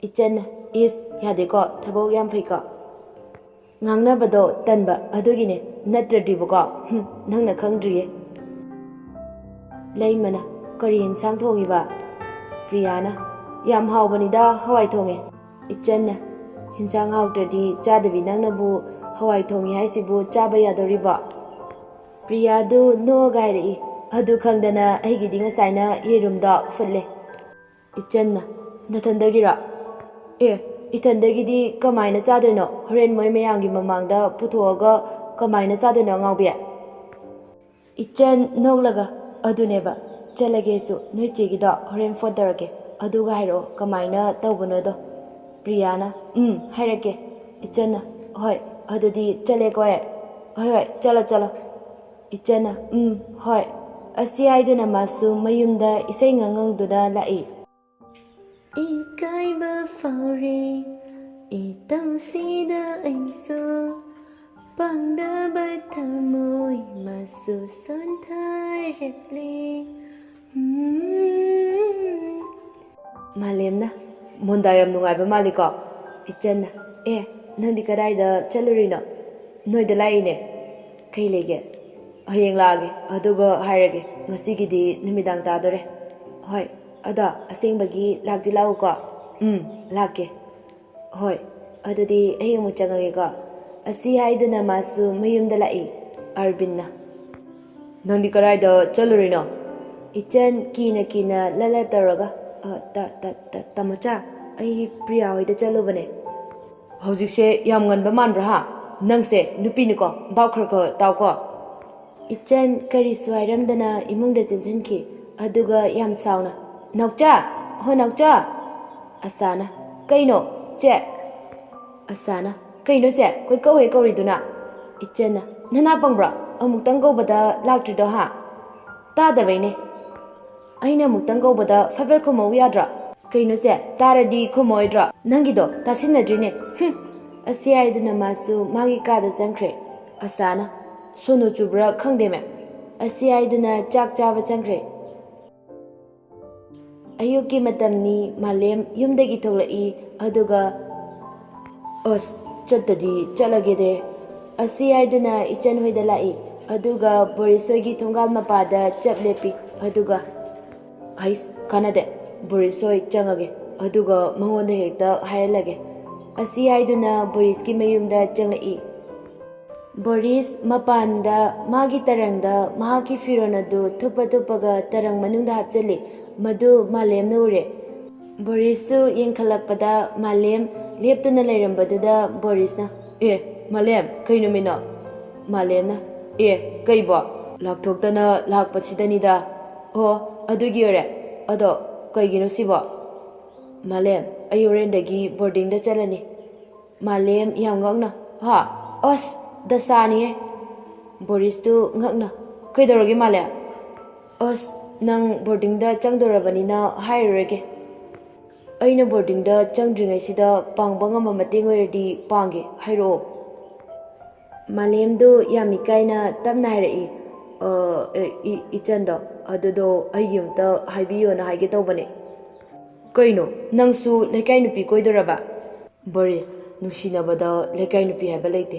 ꯏꯆꯟꯅ, ꯏꯁ, ꯌꯥꯗꯦꯀꯣ, ꯊꯕꯛ ꯌꯥꯝ ꯐꯩꯀꯣ꯫ ꯉꯥꯡꯅꯕꯗꯣ ꯇꯟꯕ ꯑꯗꯨꯒꯤꯅꯦ, ꯅꯠꯇ꯭ꯔꯗꯤꯕꯀꯣ꯫ ꯍꯨꯝ, ꯅꯪꯅ ꯈꯪꯗ꯭ꯔꯤꯌꯦ꯫ ꯂꯩꯃꯅ, "ꯀꯔꯤ ꯌꯦꯟꯁꯥꯡ ꯊꯣꯡꯉꯤꯕ?" ꯄ꯭ꯔꯤꯌꯥꯅ, "ꯌꯥꯝ ꯍꯥꯎꯕꯅꯤꯗ, ꯍꯋꯥꯏ ꯊꯣꯡꯉꯦ꯫" ꯏꯆꯟꯅ, "ꯌꯦꯟꯁꯥꯡ ꯍꯥꯎꯇ꯭ꯔꯗꯤ ꯆꯥꯗꯕꯤ ꯅꯪꯅꯕꯨ ꯍꯋꯥꯏ ꯊꯣꯡꯉꯤ ꯍꯥꯏꯁꯤꯕꯨ ꯆꯥꯕ ꯌꯥꯗꯧꯔꯤꯕꯣ?" ꯄ꯭ꯔꯤꯌꯥꯗꯨ ꯅꯣꯛꯑꯒ ꯍꯥꯏꯔꯛꯏ, "ꯑꯗꯨ ꯈꯪꯗꯅ ꯑꯩꯒꯤꯗꯤ ꯉꯁꯥꯏꯅ ꯌꯦꯔꯨꯝꯗꯣ ꯐꯨꯠꯂꯦ꯫" ꯏꯆꯟꯅ, "ꯅꯊꯟꯗꯒꯤꯔꯣ? ꯑꯦ, ꯏꯊꯟꯗꯒꯤꯗꯤ ꯀꯃꯥꯏꯅ ꯆꯥꯗꯣꯏꯅꯣ? ꯍꯣꯔꯦꯟ ꯃꯣꯏ ꯃꯌꯥꯝꯒꯤ ꯃꯃꯥꯡꯗ ꯄꯨꯊꯣꯛꯑꯒ ꯀꯃꯥꯏꯅ ꯆꯥꯗꯣꯏꯅꯣ, ꯑꯉꯥꯎꯕꯤ?" ꯏꯆꯟ ꯅꯣꯛꯂꯒ, "ꯑꯗꯨꯅꯦꯕ, ꯆꯠꯂꯒꯦꯁꯨ, ꯅꯣꯏ ꯆꯦꯒꯤꯗꯣ ꯍꯣꯔꯦꯟ ꯐꯣꯟ ꯇꯧꯔꯛꯀꯦ, ꯑꯗꯨꯒ ꯍꯥꯏꯔꯛꯑꯣ ꯀꯃꯥꯏꯅ ꯇꯧꯕꯅꯣꯗꯣ꯫" ꯄ꯭ꯔꯤꯌꯥꯅ, "ꯎꯝ, ꯍꯥꯏꯔꯛꯀꯦ꯫" ꯏꯆꯟꯅ, "ꯍꯣꯏ, ꯑꯗꯨꯗꯤ ꯆꯠꯂꯦꯀꯣ ꯑꯩ꯫ ꯍꯣꯏ, ꯍꯣꯏ, ꯆꯠꯂꯣ, ꯆꯠꯂꯣ꯫" ꯏꯆꯟꯅ, "ꯎꯝ, ꯍꯣꯏ꯫" ꯑꯁꯤ ꯍꯥꯏꯗꯨꯅ ꯃꯥꯁꯨ ꯃꯌꯨꯝꯗ ꯏꯁꯩ ꯉꯪꯉꯪꯗꯨꯅ ꯂꯥꯛꯏ꯫ ꯏꯀꯥꯏꯕ ꯐꯥꯎꯔꯦ ꯏꯇꯧꯁꯤꯗ ꯑꯩꯁꯨ, ꯄꯥꯡꯗꯕ ꯊꯃꯣꯏ ꯃꯥꯁꯨ ꯁꯣꯟꯊꯔꯛꯂꯦ꯫ ꯎꯝ꯫ ꯃꯥꯂꯦꯝꯅ, "ꯃꯣꯟꯗꯥ ꯌꯥꯝ ꯅꯨꯡꯉꯥꯏꯕ ꯃꯥꯜꯂꯤꯀꯣ?" ꯏꯆꯟꯅ, "ꯑꯦ, ꯅꯪꯗꯤ ꯀꯗꯥꯏꯗ ꯆꯠꯂꯨꯔꯤꯅꯣ?" "ꯅꯣꯏꯗ ꯂꯥꯛꯏꯅꯦ꯫" "ꯀꯩ ꯂꯩꯒꯦ?" "ꯍꯌꯦꯡ ꯂꯥꯛꯑꯒꯦ, ꯑꯗꯨꯒ ꯍꯥꯏꯔꯒꯦ꯫ ꯉꯁꯤꯒꯤꯗꯤ ꯅꯨꯃꯤꯗꯥꯡ ꯇꯥꯗꯣꯔꯦ꯫" "ꯍꯣꯏ, ꯑꯗꯣ ꯑꯁꯦꯡꯕꯒꯤ ꯂꯥꯛꯇꯤ ꯂꯥꯛꯎꯀꯣ?" "ꯎꯝ, ꯂꯥꯛꯀꯦ꯫" "ꯍꯣꯏ, ꯑꯗꯨꯗꯤ ꯑꯩ ꯑꯃꯨꯛ ꯆꯪꯉꯒꯦꯀꯣ꯫" ꯑꯁꯤ ꯍꯥꯏꯗꯨꯅ ꯃꯥꯁꯨ ꯃꯌꯨꯝꯗ ꯂꯥꯛꯏ꯫ ꯑꯔꯕꯤꯟꯅ, "ꯅꯪꯗꯤ ꯀꯗꯥꯏꯗ ꯆꯠꯂꯨꯔꯤꯅꯣ?" ꯏꯆꯟ ꯀꯤꯅ ꯀꯤꯅ ꯂꯠ ꯂꯠ ꯇꯧꯔꯒ, "ꯑ, ꯇ-, ꯇ-, ꯇ-, ꯇꯥꯃꯣꯆꯥ, ꯑꯩ ꯄ꯭ꯔꯤꯌꯥ ꯍꯣꯏꯗ ꯆꯠꯂꯨꯕꯅꯦ꯫" "ꯍꯧꯖꯤꯛꯁꯦ ꯌꯥꯝ ꯉꯟꯕ ꯃꯥꯟꯕ꯭ꯔꯥ ꯍꯥ? ꯅꯪꯁꯦ ꯅꯨꯄꯤꯅꯤꯀꯣ, ꯚꯥꯞ ꯈꯔ ꯈꯔ ꯇꯥꯎꯀꯣ꯫" ꯏꯆꯟ ꯀꯔꯤꯁꯨ ꯍꯥꯏꯔꯝꯗꯅ ꯏꯃꯨꯡꯗ ꯆꯦꯟꯁꯤꯟꯈꯤ꯫ ꯑꯗꯨꯒ ꯌꯥꯝ ꯁꯥꯎꯅ, "ꯅꯥꯎꯆꯥ! ꯍꯣ ꯅꯥꯎꯆꯥ!" ꯑꯁꯥꯅ, "ꯀꯩꯅꯣ, ꯆꯦ?" ꯑꯁꯥꯅ, "ꯀꯩꯅꯣ ꯆꯦ? ꯀꯣꯏꯀꯧ ꯍꯦꯛ ꯀꯧꯔꯤꯗꯨꯅ?" ꯏꯆꯟꯅ, "ꯅꯅꯥ ꯄꯪꯕ꯭ꯔꯣ? ꯑꯃꯨꯛꯇꯪ ꯀꯧꯕꯗ ꯂꯥꯛꯇ꯭ꯔꯤꯗꯣ ꯍꯥ?" "ꯇꯥꯗꯕꯩꯅꯦ꯫ ꯑꯩꯅ ꯑꯃꯨꯛꯇꯪ ꯀꯧꯕꯗ ꯐꯠ ꯐꯠ ꯈꯨꯝꯃꯧ ꯌꯥꯗ꯭ꯔꯣ?" "ꯀꯩꯅꯣ ꯆꯦ? ꯇꯥꯔꯗꯤ ꯈꯨꯝꯃꯣꯏꯗ꯭ꯔꯣ? ꯅꯪꯒꯤꯗꯣ ꯇꯥꯁꯤꯟꯅꯗ꯭ꯔꯤꯅꯦ꯫ ꯍꯨꯝ!" ꯑꯁꯤ ꯍꯥꯏꯗꯨꯅ ꯃꯥꯁꯨ ꯃꯥꯒꯤ ꯀꯥꯗ ꯆꯪꯈ꯭ꯔꯦ꯫ ꯑꯁꯥꯅ, "ꯁꯣꯅꯣ ꯆꯨꯕ꯭ꯔꯥ ꯈꯪꯗꯦ ꯃꯦꯝ꯫" ꯑꯁꯤ ꯍꯥꯏꯗꯨꯅ ꯆꯥꯛ ꯆꯥꯕ ꯆꯪꯈ꯭ꯔꯦ꯫ ꯑꯌꯨꯛꯀꯤ ꯃꯇꯝꯅꯤ꯫ ꯃꯥꯂꯦꯝ ꯌꯨꯝꯗꯒꯤ ꯊꯣꯛꯂꯛꯏ꯫ ꯑꯗꯨꯒ, "ꯑꯁ, ꯆꯠꯇꯗꯤ ꯆꯠꯂꯒꯦꯗꯦ" ꯑꯁꯤ ꯍꯥꯏꯗꯨꯅ ꯏꯆꯟ ꯍꯣꯏꯗ ꯂꯥꯛꯏ꯫ ꯑꯗꯨꯒ ꯕꯣꯔꯤꯁ ꯍꯣꯏꯒꯤ ꯊꯣꯡꯒꯥꯜ ꯃꯄꯥꯗ ꯆꯞ ꯂꯦꯞꯄꯤ꯫ ꯑꯗꯨꯒ, "ꯍꯩꯁ, ꯀꯥꯟꯅꯗꯦ, ꯕꯣꯔꯤꯁ ꯍꯣꯏ ꯆꯪꯉꯒꯦ, ꯑꯗꯨꯒ ꯃꯉꯣꯟꯗ ꯍꯦꯛꯇ ꯍꯥꯏꯍꯜꯂꯒꯦ" ꯑꯁꯤ ꯍꯥꯏꯗꯨꯅ ꯕꯣꯔꯤꯁꯀꯤ ꯃꯌꯨꯝꯗ ꯆꯪꯂꯛꯏ꯫ ꯕꯣꯔꯤꯁ ꯃꯄꯥꯟꯗ ꯃꯥꯒꯤ ꯇꯔꯪꯗ ꯃꯍꯥꯛꯀꯤ ꯐꯤꯔꯣꯜ ꯑꯗꯨ ꯊꯨꯞꯄ ꯊꯨꯞꯄꯒ ꯇꯔꯪ ꯃꯅꯨꯡꯗ ꯍꯥꯞꯆꯤꯜꯂꯤ꯫ ꯃꯗꯨ ꯃꯥꯂꯦꯝꯅ ꯎꯔꯦ꯫ ꯕꯣꯔꯤꯁꯁꯨ ꯌꯦꯡꯈꯠꯂꯛꯄꯗ ꯃꯥꯂꯦꯝ ꯂꯦꯞꯇꯨꯅ ꯂꯩꯔꯝꯕꯗꯨꯗ ꯕꯣꯔꯤꯁꯅ, "ꯑꯦ, ꯃꯥꯂꯦꯝ, ꯀꯩ ꯅꯨꯃꯤꯠꯅꯣ?" ꯃꯥꯂꯦꯝꯅ, "ꯑꯦ, ꯀꯩꯕꯣ? ꯂꯥꯛꯊꯣꯛꯇꯅ ꯂꯥꯛꯄꯁꯤꯗꯅꯤꯗ꯫ ꯑꯣ, ꯑꯗꯨꯒꯤ ꯑꯣꯏꯔꯦ꯫ ꯑꯗꯣ ꯀꯩꯒꯤꯅꯣ ꯁꯤꯕꯣ?" "ꯃꯥꯂꯦꯝ, ꯑꯩ ꯍꯣꯔꯦꯟꯗꯒꯤ ꯕꯣꯔꯗꯤꯡꯗ ꯆꯠꯂꯅꯤ꯫" ꯃꯥꯂꯦꯝ ꯌꯥꯝ ꯉꯛꯅ, "ꯍꯥ? ꯑꯁ, ꯗꯁꯥꯅꯤꯍꯦ!" ꯕꯣꯔꯤꯁꯇꯨ ꯉꯛꯅ, "ꯀꯩꯗꯧꯔꯒꯦ ꯃꯥꯂꯦꯝ?" "ꯑꯁ, ꯅꯪ ꯕꯣꯔꯗꯤꯡꯗ ꯆꯪꯗꯣꯔꯕꯅꯤꯅ ꯍꯥꯏꯔꯔꯣꯏꯒꯦ꯫ ꯑꯩꯅ ꯕꯣꯔꯗꯤꯡꯗ ꯆꯪꯗ꯭ꯔꯤꯉꯩꯁꯤꯗ ꯄꯥꯡꯕ ꯉꯝꯕ ꯃꯇꯦꯡ ꯑꯣꯏꯔꯗꯤ ꯄꯥꯡꯒꯦ, ꯍꯥꯏꯔꯛꯑꯣ꯫" ꯃꯥꯂꯦꯝꯗꯨ ꯌꯥꯝ ꯏꯀꯥꯏꯅ ꯇꯞꯅ ꯍꯥꯏꯔꯛꯏ, "ꯑ, ꯑꯦ, ꯏ-, ꯏꯆꯟꯗꯣ, ꯑꯗꯨꯗꯣ ꯑꯩꯒꯤ ꯑꯝꯇ ꯍꯥꯏꯕꯤꯌꯣꯅ ꯍꯥꯏꯒꯦ ꯇꯧꯕꯅꯦ꯫" "ꯀꯩꯅꯣ, ꯅꯪꯁꯨ ꯂꯩꯀꯥꯏ ꯅꯨꯄꯤ ꯀꯣꯏꯗꯣꯔꯕ?" "ꯕꯣꯔꯤꯁ, ꯅꯨꯡꯁꯤꯅꯕꯗ ꯂꯩꯀꯥꯏ ꯅꯨꯄꯤ ꯍꯥꯏꯕ ꯂꯩꯇꯦ꯫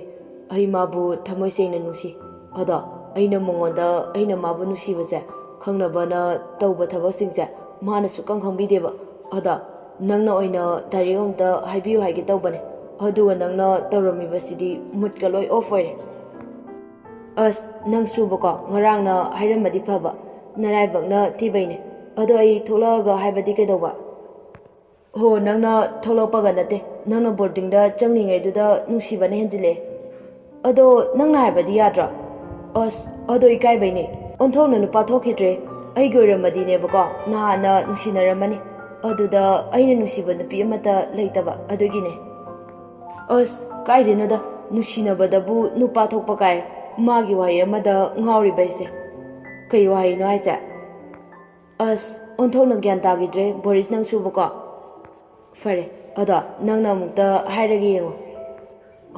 ꯑꯩ ꯃꯥꯕꯨ ꯊꯃꯣꯏ ꯁꯦꯡꯅ ꯅꯨꯡꯁꯤ꯫ ꯑꯗꯣ ꯑꯩꯅ ꯃꯉꯣꯟꯗ ꯑꯩꯅ ꯃꯥꯕꯨ ꯅꯨꯡꯁꯤꯕꯁꯦ ꯈꯪꯅꯕꯅ ꯇꯧꯕ ꯊꯕꯛꯁꯤꯡꯁꯦ ꯃꯥꯅ ꯁꯨꯛꯈꯪ ꯈꯪꯕꯤꯗꯦꯕ꯫ ꯑꯗꯣ ꯅꯪꯅ ꯑꯣꯏꯅ ꯗꯥꯏꯔꯦꯛ ꯑꯝꯇ ꯍꯥꯏꯕꯤꯌꯨ ꯍꯥꯏꯒꯦ ꯇꯧꯕꯅꯦ꯫ ꯑꯗꯨꯒ ꯅꯪꯅ ꯇꯧꯔꯝꯃꯤꯕꯁꯤꯗꯤ ꯃꯨꯠꯀ ꯂꯣꯏ ꯑꯣꯐ ꯑꯣꯏꯔꯦ꯫" "ꯑꯁ, ꯅꯪꯁꯨꯕꯀꯣ, ꯉꯔꯥꯡꯅ ꯍꯥꯏꯔꯝꯃꯗꯤ ꯐꯕ, ꯅꯔꯥꯏꯕꯛꯅ ꯊꯤꯕꯩꯅꯦ꯫ ꯑꯗꯣ ꯑꯩ ꯊꯣꯛꯂꯛꯑꯒ ꯍꯥꯏꯕꯗꯤ ꯀꯩꯗꯧꯕ?" "ꯍꯣ, ꯅꯪꯅ ꯊꯣꯛꯂꯛꯄꯒ ꯅꯠꯇꯦ, ꯅꯪꯅ ꯕꯣꯔꯗꯤꯡꯗ ꯆꯪꯂꯤꯉꯩꯗꯨꯗ ꯅꯨꯡꯁꯤꯕꯅ ꯍꯦꯟꯖꯤꯜꯂꯛꯑꯦ꯫ ꯑꯗꯣ ꯅꯪꯅ ꯍꯥꯏꯕꯗꯤ ꯌꯥꯗ꯭ꯔꯣ?" "ꯑꯁ, ꯑꯗꯣ ꯏꯀꯥꯏꯕꯩꯅꯦ꯫ ꯑꯣꯟꯊꯣꯛꯅ ꯅꯨꯄꯥ ꯊꯣꯛꯈꯤꯗ꯭ꯔꯦ꯫ ꯑꯩꯒꯤ ꯑꯣꯏꯔꯝꯃꯗꯤꯅꯦꯕꯀꯣ, ꯅꯍꯥꯟꯅ ꯅꯨꯡꯁꯤꯅꯔꯝꯃꯅꯤ꯫ ꯑꯗꯨꯗ ꯑꯩꯅ ꯅꯨꯡꯁꯤꯕ ꯅꯨꯄꯤ ꯑꯃꯠꯇ ꯂꯩꯇꯕ ꯑꯗꯨꯒꯤꯅꯦ꯫" "ꯑꯁ, ꯀꯥꯏꯗꯩꯅꯣꯗ, ꯅꯨꯡꯁꯤꯅꯕꯗꯕꯨ ꯅꯨꯄꯥ ꯊꯣꯛꯄ ꯀꯥꯏ꯫ ꯃꯥꯒꯤ ꯋꯥꯍꯩ ꯑꯃꯗ ꯉꯥꯎꯔꯤꯕ ꯑꯩꯁꯦ꯫ ꯀꯩ ꯋꯥꯍꯩꯅꯣ ꯍꯥꯏꯁꯦ?" "ꯑꯁ, ꯑꯣꯟꯊꯣꯛꯅ ꯒ꯭ꯌꯥꯟ ꯇꯥꯈꯤꯗ꯭ꯔꯦ, ꯕꯣꯔꯤꯁ, ꯅꯪꯁꯨꯕꯀꯣ꯫" "ꯐꯔꯦ, ꯑꯗꯣ ꯅꯪꯅ ꯑꯃꯨꯛꯇ ꯍꯥꯏꯔꯒ ꯌꯦꯡꯉꯣ꯫"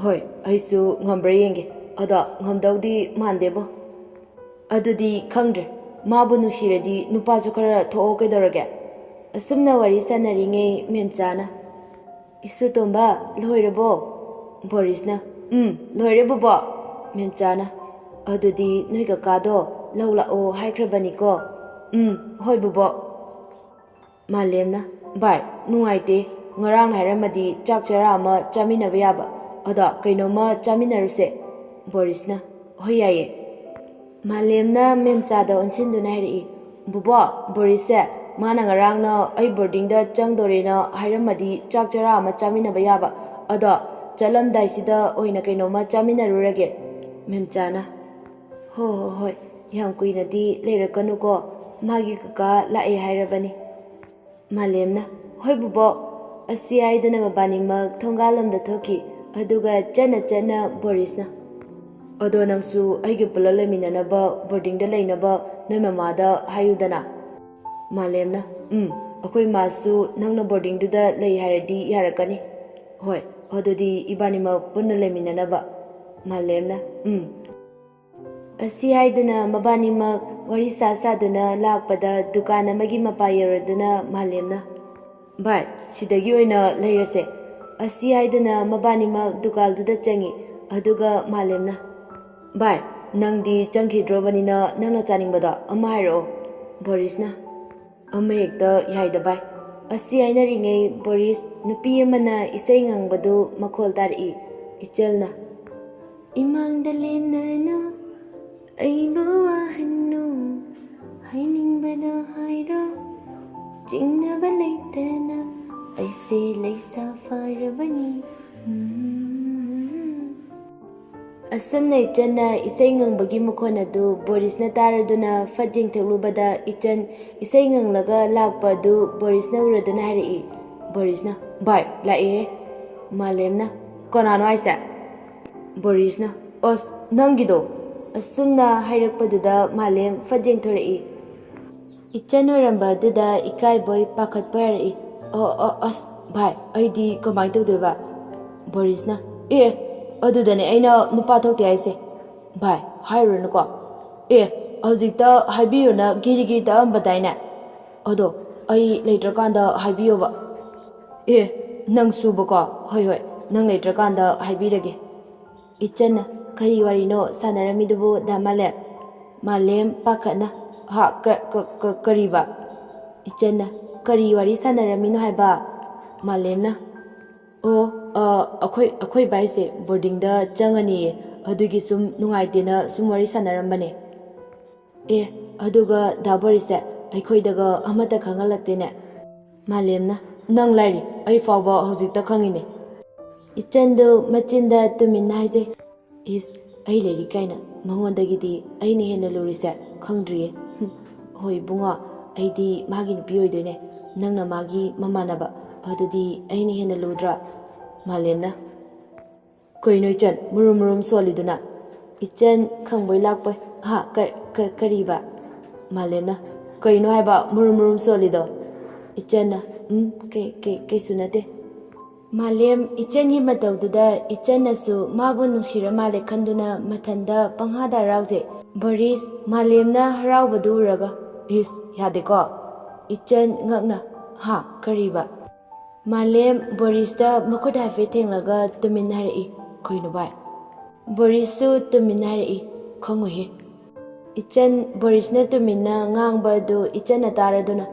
"ꯍꯣꯏ, ꯑꯩꯁꯨ ꯉꯝꯕ꯭ꯔꯥ ꯌꯦꯡꯒꯦ꯫ ꯑꯗꯣ ꯉꯝꯗꯧꯗꯤ ꯃꯥꯟꯗꯦꯕꯣ꯫" "ꯑꯗꯨꯗꯤ ꯈꯪꯗ꯭ꯔꯦ꯫ ꯃꯥꯕꯨ ꯅꯨꯡꯁꯤꯔꯗꯤ ꯅꯨꯄꯥꯁꯨ ꯈꯔ ꯊꯣꯛꯑꯣ ꯀꯩꯗꯧꯔꯒꯦ?" ꯑꯁꯨꯝꯅ ꯋꯥꯔꯤ ꯁꯥꯟꯅꯔꯤꯉꯩ ꯃꯦꯝꯆꯥꯅ, "ꯏꯁꯨꯇꯣꯝꯕ, ꯂꯣꯏꯔꯕꯣ?" ꯕꯣꯔꯤꯁꯅ, "ꯎꯝ, ꯂꯣꯏꯔꯦ ꯕꯣꯕꯣꯛ꯫" ꯃꯦꯝꯆꯥꯅ, "ꯑꯗꯨꯗꯤ ꯅꯣꯏ ꯀꯀꯥꯗꯣ ꯂꯧ ꯂꯥꯛꯑꯣ ꯍꯥꯏꯈ꯭ꯔꯕꯅꯤꯀꯣ?" "ꯎꯝ, ꯍꯣꯏ ꯕꯣꯕꯣꯛ꯫" ꯃꯥꯂꯦꯝꯅ, "ꯚꯥꯏ, ꯅꯨꯡꯉꯥꯏꯇꯦ, ꯉꯔꯥꯡ ꯍꯥꯏꯔꯝꯃꯗꯤ ꯆꯥꯛ ꯆꯔꯥ ꯑꯃ ꯆꯥꯃꯤꯟꯅꯕ ꯌꯥꯕ꯫ ꯑꯗꯣ ꯀꯩꯅꯣꯝꯃ ꯆꯥꯃꯤꯟꯅꯔꯨꯁꯦ꯫" ꯕꯣꯔꯤꯁꯅ, "ꯍꯣꯏ, ꯌꯥꯏꯌꯦ꯫" ꯃꯥꯂꯦꯝꯅ ꯃꯦꯝꯆꯥꯗ ꯑꯣꯟꯁꯤꯟꯗꯨꯅ ꯍꯥꯏꯔꯛꯏ, "ꯕꯣꯕꯣꯛ, ꯕꯣꯔꯤꯁꯁꯦ, ꯃꯥꯅ ꯉꯔꯥꯡꯅ ꯑꯩ ꯕꯣꯔꯗꯤꯡꯗ ꯆꯪꯗꯣꯔꯦꯅ ꯍꯥꯏꯔꯝꯃꯗꯤ ꯆꯥꯛ ꯆꯔꯥ ꯑꯃ ꯆꯥꯃꯤꯟꯅꯕ ꯌꯥꯕ꯫ ꯑꯗꯣ ꯆꯠꯂꯝꯗꯥꯏꯁꯤꯗ ꯑꯣꯏꯅ ꯀꯩꯅꯣꯝꯃ ꯆꯥꯃꯤꯟꯅꯔꯨꯔꯒꯦ꯫" ꯃꯦꯝꯆꯥꯅ, "ꯍꯣ ꯍꯣ ꯍꯣꯏ, ꯌꯥꯝ ꯀꯨꯏꯅꯗꯤ ꯂꯩꯔꯛꯀꯅꯨꯀꯣ, ꯃꯥꯒꯤ ꯀꯀꯥ ꯂꯥꯛꯑꯦ ꯍꯥꯏꯔꯕꯅꯤ꯫" ꯃꯥꯂꯦꯝꯅ, "ꯍꯣꯏ ꯕꯣꯕꯣꯛ꯫" ꯑꯁꯤ ꯍꯥꯏꯗꯨꯅ ꯃꯕꯥꯅꯤꯃꯛ ꯊꯣꯡꯒꯥꯜꯂꯣꯝꯗ ꯊꯣꯛꯈꯤ꯫ ꯑꯗꯨꯒ ꯆꯠꯅ ꯆꯠꯅ ꯕꯣꯔꯤꯁꯅ, "ꯑꯗꯣ ꯅꯪꯁꯨ ꯑꯩꯒ ꯄꯨꯂꯞ ꯂꯩꯃꯤꯟꯅꯅꯕ ꯕꯣꯔꯗꯤꯡꯗ ꯂꯩꯅꯕ ꯅꯣꯏ ꯃꯃꯥꯗ ꯍꯥꯏꯌꯨꯗꯅ꯫" ꯃꯥꯂꯦꯝꯅ, "ꯎꯝ, ꯑꯩꯈꯣꯏ ꯃꯥꯁꯨ ꯅꯪꯅ ꯕꯣꯔꯗꯤꯡꯗꯨꯗ ꯂꯩ ꯍꯥꯏꯔꯗꯤ ꯌꯥꯔꯛꯀꯅꯤ꯫" "ꯍꯣꯏ, ꯑꯗꯨꯗꯤ ꯏꯕꯥꯅꯤꯃꯛ ꯄꯨꯟꯅ ꯂꯩꯃꯤꯟꯅꯅꯕ꯫" ꯃꯥꯂꯦꯝꯅ, "ꯎꯝ꯫" ꯑꯁꯤ ꯍꯥꯏꯗꯨꯅ ꯃꯕꯥꯅꯤꯃꯛ ꯋꯥꯔꯤ ꯁꯥ ꯁꯥꯗꯨꯅ ꯂꯥꯛꯄꯗ ꯗꯨꯀꯥꯟ ꯑꯃꯒꯤ ꯃꯄꯥ ꯌꯧꯔꯗꯨꯅ ꯃꯥꯂꯦꯝꯅ, "ꯚꯥꯏ, ꯁꯤꯗꯒꯤ ꯑꯣꯏꯅ ꯂꯩꯔꯁꯦ꯫" ꯑꯁꯤ ꯍꯥꯏꯗꯨꯅ ꯃꯕꯥꯅꯤꯃꯛ ꯗꯨꯀꯥꯟꯗꯨꯗ ꯆꯪꯉꯤ꯫ ꯑꯗꯨꯒ ꯃꯥꯂꯦꯝꯅ, "ꯚꯥꯏ, ꯅꯪꯗꯤ ꯆꯪꯈꯤꯗ꯭ꯔꯣꯕꯅꯤꯅ ꯅꯪꯅ ꯆꯥꯅꯤꯡꯕꯗꯣ ꯑꯃ ꯍꯥꯏꯔꯛꯑꯣ꯫" ꯕꯣꯔꯤꯁꯅ, "ꯑꯃ ꯍꯦꯛꯇ ꯌꯥꯏꯗ ꯚꯥꯏ꯫" ꯑꯁꯤ ꯍꯥꯏꯅꯔꯤꯉꯩ ꯕꯣꯔꯤꯁ, ꯅꯨꯄꯤ ꯑꯃꯅ ꯏꯁꯩ ꯉꯪꯕꯗꯨ ꯃꯈꯣꯜ ꯇꯥꯔꯛꯏ꯫ ꯏꯆꯜꯅ, "ꯏꯃꯥꯡꯗ ꯂꯦꯟꯅꯅꯨ, ꯑꯩꯕꯨ ꯋꯥꯍꯟꯅꯨ, ꯍꯥꯏꯅꯤꯡꯕꯗꯣ ꯍꯥꯏꯔꯣ, ꯆꯤꯡꯅꯕ ꯂꯩꯇꯅ, ꯑꯩꯁꯦ ꯂꯩꯁꯥ ꯐꯥꯔꯕꯅꯤ꯫" ꯎꯝ꯫ ꯑꯁꯨꯝꯅ ꯏꯆꯟꯅ ꯏꯁꯩ ꯉꯪꯕꯒꯤ ꯃꯈꯣꯟ ꯑꯗꯨ ꯕꯣꯔꯤꯁꯅ ꯇꯥꯔꯗꯨꯅ ꯐꯠ ꯌꯦꯡꯊꯣꯛꯂꯨꯕꯗ ꯏꯆꯟ ꯏꯁꯩ ꯉꯪꯂꯒ ꯂꯥꯛꯄ ꯑꯗꯨ ꯕꯣꯔꯤꯁꯅ ꯎꯔꯗꯨꯅ ꯍꯥꯏꯔꯛꯏ꯫ ꯕꯣꯔꯤꯁꯅ, "ꯚꯥꯏ, ꯂꯥꯛꯑꯦꯍꯦ꯫" ꯃꯥꯂꯦꯝꯅ, "ꯀꯅꯥꯅꯣ ꯍꯥꯏꯁꯦ?" ꯕꯣꯔꯤꯁꯅ, "ꯑꯁ, ꯅꯪꯒꯤꯗꯣ꯫" ꯑꯁꯨꯝꯅ ꯍꯥꯏꯔꯛꯄꯗꯨꯗ ꯃꯥꯂꯦꯝ ꯐꯠ ꯌꯦꯡꯊꯣꯔꯛꯏ꯫ ꯏꯆꯟ ꯑꯣꯏꯔꯝꯕ ꯑꯗꯨꯗ ꯏꯀꯥꯏꯕꯣꯏ ꯄꯥꯈꯠꯄꯣꯏ ꯍꯥꯏꯔꯛꯏ꯫ "ꯑꯣ, ꯑꯣ, ꯑꯁ, ꯚꯥꯏ, ꯑꯩꯗꯤ ꯀꯃꯥꯏꯅ ꯇꯧꯗꯣꯏꯕ?" ꯕꯣꯔꯤꯁꯅ, "ꯑꯦ, ꯑꯗꯨꯗꯅꯦ ꯑꯩꯅ ꯅꯨꯄꯥ ꯊꯣꯛꯇꯦ ꯍꯥꯏꯁꯦ꯫ ꯚꯥꯏ, ꯍꯥꯏꯔꯨꯔꯅꯨꯀꯣ꯫ ꯑꯦ, ꯍꯧꯖꯤꯛꯇ ꯍꯥꯏꯕꯤꯌꯨꯅ ꯒꯤꯔꯤ ꯒꯤꯔꯤ ꯇꯛꯑꯝꯕꯗꯥꯏꯅꯦ? ꯑꯗꯣ ꯑꯩ ꯂꯩꯇ꯭ꯔꯀꯥꯟꯗ ꯍꯥꯏꯕꯤꯌꯣꯕ꯫" "ꯑꯦ, ꯅꯪꯁꯨꯕꯀꯣ? ꯍꯣꯏ, ꯍꯣꯏ, ꯅꯪ ꯂꯩꯇ꯭ꯔꯀꯥꯟꯗ ꯍꯥꯏꯕꯤꯔꯒꯦ꯫ ꯏꯆꯟꯅ, "ꯀꯔꯤ ꯋꯥꯔꯤꯅꯣ ꯁꯥꯟꯅꯔꯝꯃꯤꯗꯨꯕꯨ, ꯗꯥ ꯃꯥꯂꯦꯝ?" ꯃꯥꯂꯦꯝ ꯄꯥꯈꯠꯅ, "ꯍꯥ, ꯀ-, ꯀ-, ꯀ-, ꯀꯔꯤꯕ?" ꯏꯆꯟꯅ, "ꯀꯔꯤ ꯋꯥꯔꯤ ꯁꯥꯟꯅꯔꯝꯃꯤꯅꯣ ꯍꯥꯏꯕ?" ꯃꯥꯂꯦꯝꯅ, "ꯑꯣ, ꯑ, ꯑꯩꯈꯣꯏ, ꯑꯩꯈꯣꯏ ꯕꯥꯏꯁꯦ ꯕꯣꯔꯗꯤꯡꯗ ꯆꯪꯉꯅꯤꯌꯦ, ꯑꯗꯨꯒꯤ ꯁꯨꯝ ꯅꯨꯡꯉꯥꯏꯇꯦꯅ ꯁꯨꯝ ꯋꯥꯔꯤ ꯁꯥꯟꯅꯔꯝꯕꯅꯦ꯫ ꯑꯦ, ꯑꯗꯨꯒ ꯗꯥ ꯕꯣꯔꯤꯁꯁꯦ ꯑꯩꯈꯣꯏꯗꯒ ꯑꯃꯠꯇ ꯈꯪꯍꯜꯂꯛꯇꯦꯅꯦ꯫" ꯃꯥꯂꯦꯝꯅ, "ꯅꯪ ꯂꯥꯏꯔꯤ, ꯑꯩ ꯐꯥꯎꯕ ꯍꯧꯖꯤꯛꯇ ꯈꯪꯉꯤꯅꯦ꯫" ꯏꯆꯟꯗꯨ ꯃꯆꯤꯟꯗ ꯇꯨꯃꯤꯟꯅ ꯍꯥꯏꯖꯩ, "ꯏꯁ, ꯑꯩ ꯂꯩꯔꯤ ꯀꯥꯏꯅ, ꯃꯉꯣꯟꯗꯒꯤꯗꯤ ꯑꯩꯅ ꯍꯦꯟꯅ ꯂꯨꯔꯤꯁꯦ ꯈꯪꯗ꯭ꯔꯤꯌꯦ꯫" "ꯍꯨꯝ, ꯍꯣꯏ ꯏꯕꯨꯡꯉꯣ, ꯑꯩꯗꯤ ꯃꯥꯒꯤ ꯅꯨꯄꯤ ꯑꯣꯏꯗꯣꯏꯅꯦ, ꯅꯪꯅ ꯃꯥꯒꯤ ꯃꯃꯥꯟꯅꯕ, ꯑꯗꯨꯗꯤ ꯑꯩꯅ ꯍꯦꯟꯅ ꯂꯨꯗ꯭ꯔꯥ?" ꯃꯥꯂꯦꯝꯅ, "ꯀꯩꯅꯣ ꯏꯆꯟ, ꯃꯨꯔꯨꯝ ꯃꯨꯔꯨꯝ ꯁꯣꯜꯂꯤꯗꯨꯅ?" ꯏꯆꯟ ꯈꯪꯕꯣꯏ ꯂꯥꯛꯄꯣꯏ, "ꯍꯥ, ꯀ-, ꯀ-, ꯀꯔꯤꯕ?" ꯃꯥꯂꯦꯝꯅ, "ꯀꯩꯅꯣ ꯍꯥꯏꯕ ꯃꯨꯔꯨꯝ ꯃꯨꯔꯨꯝ ꯁꯣꯜꯂꯤꯗꯣ?" ꯏꯆꯟꯅ, "ꯎꯝ, ꯀꯩ-, ꯀꯩ-, ꯀꯩꯁꯨ ꯅꯠꯇꯦ꯫" ꯃꯥꯂꯦꯝ ꯏꯆꯟꯒꯤ ꯃꯇꯧꯗꯨꯗ ꯏꯆꯟꯅꯁꯨ ꯃꯥꯕꯨ ꯅꯨꯡꯁꯤꯔ ꯃꯥꯜꯂꯦ ꯈꯟꯗꯨꯅ ꯃꯊꯟꯗ ꯄꯪꯍꯥꯗ ꯍꯔꯥꯎꯖꯩ꯫ ꯕꯣꯔꯤꯁ ꯃꯥꯂꯦꯝꯅ ꯍꯔꯥꯎꯕꯗꯨ ꯎꯔꯒ, "ꯏꯁ, ꯌꯥꯗꯦꯀꯣ?" ꯏꯆꯟ ꯉꯛꯅ, "ꯍꯥ, ꯀꯔꯤꯕ?" ꯃꯥꯂꯦꯝ ꯕꯣꯔꯤꯁꯇ ꯃꯈꯨꯠ ꯍꯥꯏꯐꯦꯠ ꯊꯦꯡꯂꯒ ꯇꯨꯃꯤꯟꯅ ꯍꯥꯏꯔꯛꯏ, "ꯀꯩꯅꯣ ꯚꯥꯏ?" ꯕꯣꯔꯤꯁꯁꯨ ꯇꯨꯃꯤꯟꯅ ꯍꯥꯏꯔꯛꯏ, "ꯈꯪꯉꯣꯏꯍꯦ꯫" ꯏꯆꯟ ꯕꯣꯔꯤꯁꯅ ꯇꯨꯃꯤꯟꯅ ꯉꯥꯡꯕ ꯑꯗꯨ ꯏꯆꯟꯅ ꯇꯥꯔꯗꯨꯅ,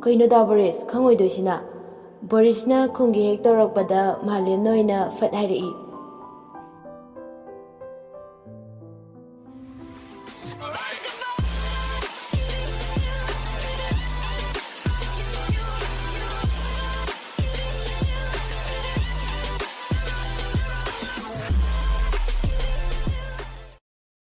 "ꯀꯩꯅꯣꯗ ꯕꯣꯔꯤꯁ, ꯈꯪꯉꯣꯏꯗꯣꯏꯁꯤꯅ?" ꯕꯣꯔꯤꯁꯅ ꯈꯨꯝꯒꯦ ꯍꯦꯛ ꯇꯧꯔꯛꯄꯗ ꯃꯥꯂꯦꯝꯅ ꯑꯣꯏꯅ ꯐꯠ ꯍꯥꯏꯔꯛꯏ,